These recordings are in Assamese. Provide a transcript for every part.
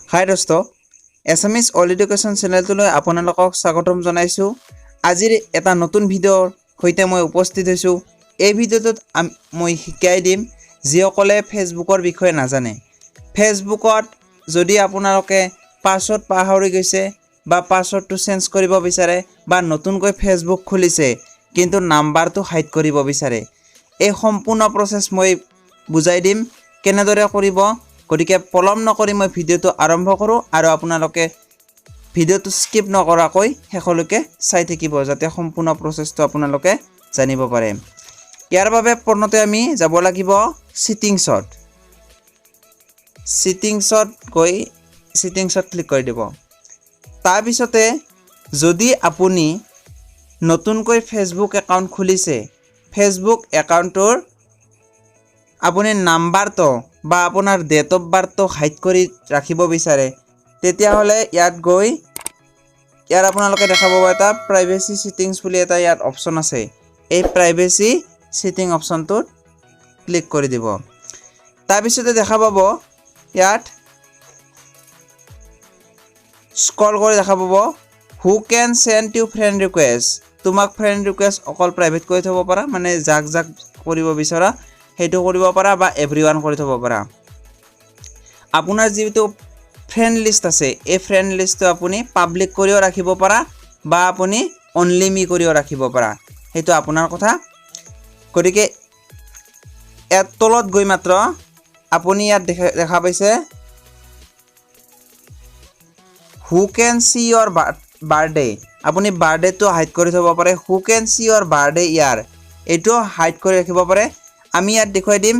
হাই দোস্ত, এছামিজ অল এডুকেশ্যন চেনেলটোলৈ আপোনালোকক স্বাগতম জনাইছোঁ। আজিৰ এটা নতুন ভিডিঅ'ৰ সৈতে মই উপস্থিত হৈছোঁ। এই ভিডিঅ'টোত মই শিকাই দিম, যিসকলে ফেচবুকৰ বিষয়ে নাজানে, ফেচবুকত যদি আপোনালোকে পাছৱৰ্ড পাহৰি গৈছে বা পাছৱৰ্ডটো চেঞ্জ কৰিব বিচাৰে বা নতুনকৈ ফেচবুক খুলিছে কিন্তু নাম্বাৰটো হাইড কৰিব বিচাৰে, এই সম্পূৰ্ণ প্ৰচেছ মই বুজাই দিম কেনেদৰে কৰিব। গতিকে পলম নকৰি মই ভিডিঅ'টো আৰম্ভ কৰোঁ আৰু আপোনালোকে ভিডিঅ'টো স্কিপ নকৰাকৈ শেষলৈকে চাই থাকিব, যাতে সম্পূৰ্ণ প্ৰচেছটো আপোনালোকে জানিব পাৰে। ইয়াৰ বাবে পোনতে আমি যাব লাগিব ছিটিংছত। ছিটিংছত গৈ ছিটিংছত ক্লিক কৰি দিব। তাৰপিছতে যদি আপুনি নতুনকৈ ফেচবুক একাউণ্ট খুলিছে, ফেচবুক একাউণ্টটোৰ আপুনি নাম্বাৰটো বা আপোনাৰ ডেট অফ বাৰ্থটো হাইড কৰি ৰাখিব বিচাৰে, তেতিয়াহ'লে ইয়াত গৈ ইয়াত আপোনালোকে দেখা পাব এটা প্ৰাইভেচি ছিটিংছ বুলি এটা ইয়াত অপশ্যন আছে। এই প্ৰাইভেচি ছিটিং অপশ্যনটোত ক্লিক কৰি দিব। তাৰপিছতে দেখা পাব ইয়াত স্ক্ৰল কৰি দেখা পাব "Who can send you friend request"। তোমাক ফ্ৰেণ্ড ৰিকুৱেষ্ট অকল প্ৰাইভেট কৰি থ'ব পাৰা, মানে যাক যাক কৰিব বিচৰা সেইটো কৰিব পাৰা বা এভৰি ওৱান কৰি থ'ব পাৰা। আপোনাৰ যিটো ফ্ৰেণ্ড লিষ্ট আছে, এই ফ্ৰেণ্ড লিষ্টটো আপুনি পাব্লিক কৰিও ৰাখিব পাৰা বা আপুনি অনলি মি কৰিও ৰাখিব পাৰা, সেইটো আপোনাৰ কথা। গতিকে ইয়াত তলত গৈ মাত্ৰ আপুনি ইয়াত দেখা পাইছে "Who can see your birthday"। আপুনি বাৰ্থডেটো হাইড কৰি থ'ব পাৰে। "Who can see your birthday year", এইটোও হাইড কৰি ৰাখিব পাৰে। আমি ইয়াত দেখুৱাই দিম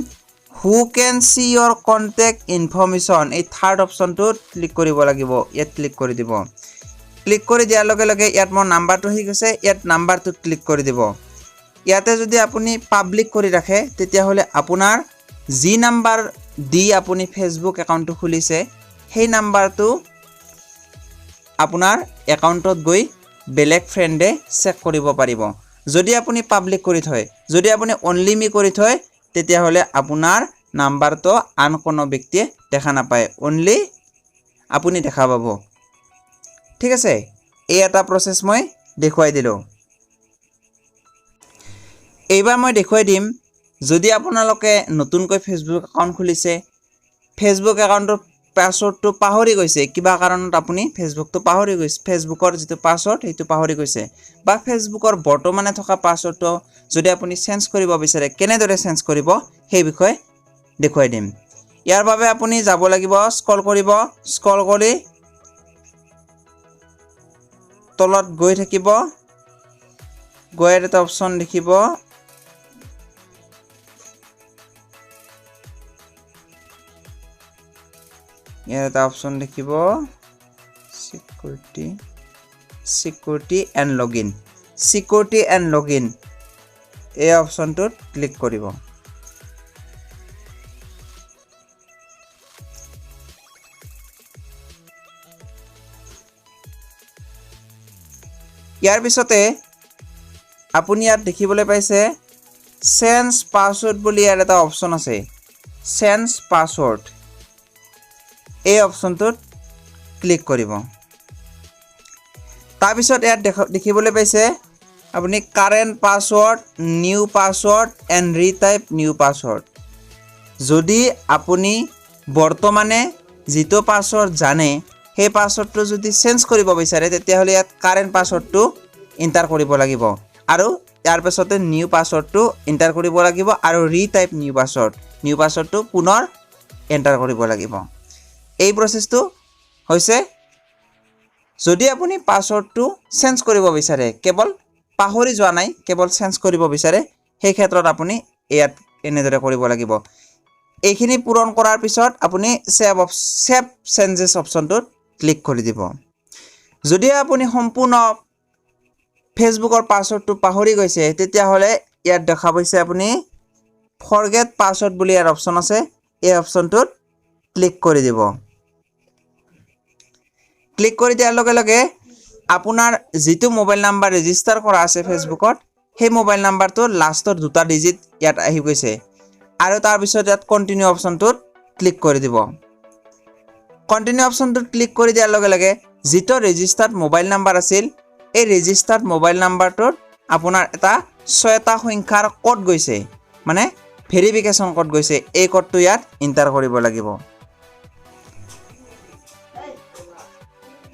"Who can see your contact information", এই থাৰ্ড অপশ্যনটোত ক্লিক কৰিব লাগিব। ইয়াত ক্লিক কৰি দিব। ক্লিক কৰি দিয়াৰ লগে লগে ইয়াত মোৰ নাম্বাৰটো আহি গৈছে। ইয়াত নাম্বাৰটোত ক্লিক কৰি দিব। ইয়াতে যদি আপুনি পাব্লিক কৰি ৰাখে, তেতিয়াহ'লে আপোনাৰ যি নাম্বাৰ দি আপুনি ফেচবুক একাউণ্টটো খুলিছে, সেই নাম্বাৰটো আপোনাৰ একাউণ্টত গৈ বেলেগ ফ্ৰেণ্ডে চেক কৰিব পাৰিব, যদি আপুনি পাব্লিক কৰি থয়। যদি আপুনি অনলি মি কৰি থয়, তেতিয়াহ'লে আপোনাৰ নাম্বাৰটো আন কোনো ব্যক্তিয়ে দেখা নাপায়, অনলি আপুনি দেখা পাব। ঠিক আছে, এই এটা প্ৰচেছ মই দেখুৱাই দিলোঁ। এইবাৰ মই দেখুৱাই দিম, যদি আপোনালোকে নতুনকৈ ফেচবুক একাউণ্ট খুলিছে, ফেচবুক একাউণ্টৰ পাছৱৰ্ডটো পাহৰি গৈছে, কিবা কাৰণত আপুনি ফেচবুকটো পাহৰি গৈছে, ফেচবুকৰ যিটো পাছৱৰ্ড সেইটো পাহৰি গৈছে বা ফেচবুকৰ বৰ্তমানে থকা পাছৱৰ্ডটো যদি আপুনি চেঞ্জ কৰিব বিচাৰে, কেনেদৰে চেঞ্জ কৰিব সেই বিষয়ে দেখুৱাই দিম। ইয়াৰ বাবে আপুনি যাব লাগিব, স্ক্ৰল কৰিব, স্ক্ৰল কৰি তলত গৈ থাকিব। গৈ এটা অপশ্যন দেখিব, ইয়াৰ এটা অপশ্যন দেখিব security and log in। Security and log in, এই অপশ্যনটোত ক্লিক কৰিব। ইয়াৰ পিছতে আপুনি ইয়াত দেখিবলৈ পাইছে চেঞ্জ পাছৱৰ্ড বুলি ইয়াত এটা অপশ্যন আছে। চেঞ্জ পাছৱৰ্ড, এই অপশ্যনটোত ক্লিক কৰিব। তাৰপিছত ইয়াত দেখিবলৈ পাইছে আপুনি current password, new password and retype new password। যদি আপুনি বৰ্তমানে যিটো পাছৱৰ্ড জানে, সেই পাছৱৰ্ডটো যদি চেঞ্জ কৰিব বিচাৰে, তেতিয়াহ'লে ইয়াত কাৰেণ্ট পাছৱৰ্ডটো এণ্টাৰ কৰিব লাগিব আৰু ইয়াৰ পাছতে নিউ পাছৱৰ্ডটো এণ্টাৰ কৰিব লাগিব আৰু ৰিটাইপ নিউ পাছৱৰ্ড, নিউ পাছৱৰ্ডটো পুনৰ এণ্টাৰ কৰিব লাগিব। এই প্ৰচেছটো হৈছে যদি আপুনি পাছৱৰ্ডটো চেঞ্জ কৰিব বিচাৰে, কেৱল পাহৰি যোৱা নাই, কেৱল চেঞ্জ কৰিব বিচাৰে, সেই ক্ষেত্ৰত আপুনি ইয়াত এনেদৰে কৰিব লাগিব। এইখিনি পূৰণ কৰাৰ পিছত আপুনি ছেভ চেঞ্জেছ অপশ্যনটোত ক্লিক কৰি দিব। যদি আপুনি সম্পূৰ্ণ ফেচবুকৰ পাছৱৰ্ডটো পাহৰি গৈছে, তেতিয়াহ'লে ইয়াত দেখা পাইছে আপুনি ফৰগেট পাছৱৰ্ড বুলি ইয়াত অপশ্যন আছে। এই অপশ্যনটোত ক্লিক কৰি দিব। ক্লিক কৰি দিয়াৰ লগে লগে আপোনাৰ যিটো মোবাইল নাম্বাৰ ৰেজিষ্টাৰ কৰা আছে ফেচবুকত, সেই মোবাইল নাম্বাৰটো লাষ্টৰ দুটা ডিজিট ইয়াত আহি গৈছে আৰু তাৰপিছত ইয়াত কণ্টিনিউ অপশ্যনটোত ক্লিক কৰি দিব। কণ্টিনিউ অপশ্যনটোত ক্লিক কৰি দিয়াৰ লগে লগে যিটো ৰেজিষ্টাৰ্ড মোবাইল নাম্বাৰ আছিল, এই ৰেজিষ্টাৰ্ড মোবাইল নাম্বাৰটোত আপোনাৰ এটা ছয়টা সংখ্যাৰ ক'ড গৈছে, মানে ভেৰিফিকেশ্যন ক'ড গৈছে। এই ক'ডটো ইয়াত এণ্টাৰ কৰিব লাগিব।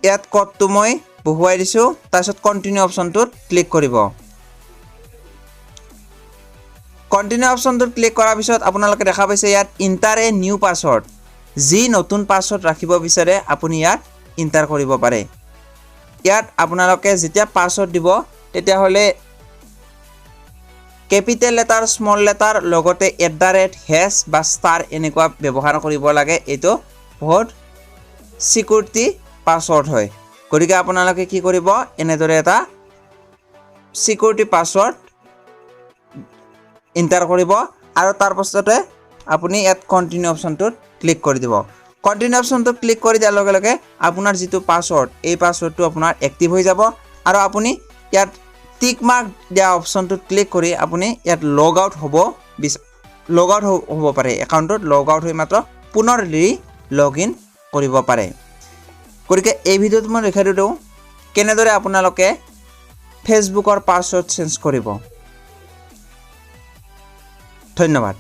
ইয়াত ক'ডটো মই বহুৱাই দিছোঁ। তাৰপিছত কণ্টিনিউ অপশ্যনটোত ক্লিক কৰিব। কণ্টিনিউ অপশ্যনটোত ক্লিক কৰাৰ পিছত আপোনালোকে দেখা পাইছে ইয়াত ইণ্টাৰ এ নিউ পাছৱৰ্ড। যি নতুন পাছৱৰ্ড ৰাখিব বিচাৰে, আপুনি ইয়াত ইণ্টাৰ কৰিব পাৰে। ইয়াত আপোনালোকে যেতিয়া পাছৱৰ্ড দিব, তেতিয়াহ'লে কেপিটেল লেটাৰ, স্মল লেটাৰ, লগতে এট the rate, হেছ বা ষ্টাৰ এনেকুৱা ব্যৱহাৰ কৰিব লাগে। এইটো বহুত ছিকিউৰিটি পাছৱৰ্ড হয়। গতিকে আপোনালোকে কি কৰিব, এনেদৰে এটা ছিকিউৰিটি পাছৱৰ্ড এণ্টাৰ কৰিব আৰু তাৰ পাছতে আপুনি ইয়াত কণ্টিনিউ অপশ্যনটোত ক্লিক কৰি দিব। কণ্টিনিউ অপশ্যনটোত ক্লিক কৰি দিয়াৰ লগে লগে আপোনাৰ যিটো পাছৱৰ্ড, এই পাছৱৰ্ডটো আপোনাৰ এক্টিভ হৈ যাব আৰু আপুনি ইয়াত টিক মাৰ্ক দিয়া অপশ্যনটোত ক্লিক কৰি আপুনি ইয়াত লগ আউট হ'ব পাৰে। একাউণ্টত লগ আউট হৈ মাত্ৰ পুনৰ ৰি লগ ইন কৰিব পাৰে। গতিকে এই ভিডিঅ'টো মই দেখাই দিওঁ কেনেদৰে আপোনালোকে ফেচবুকৰ পাছৱৰ্ড চেঞ্জ কৰিব। ধন্যবাদ।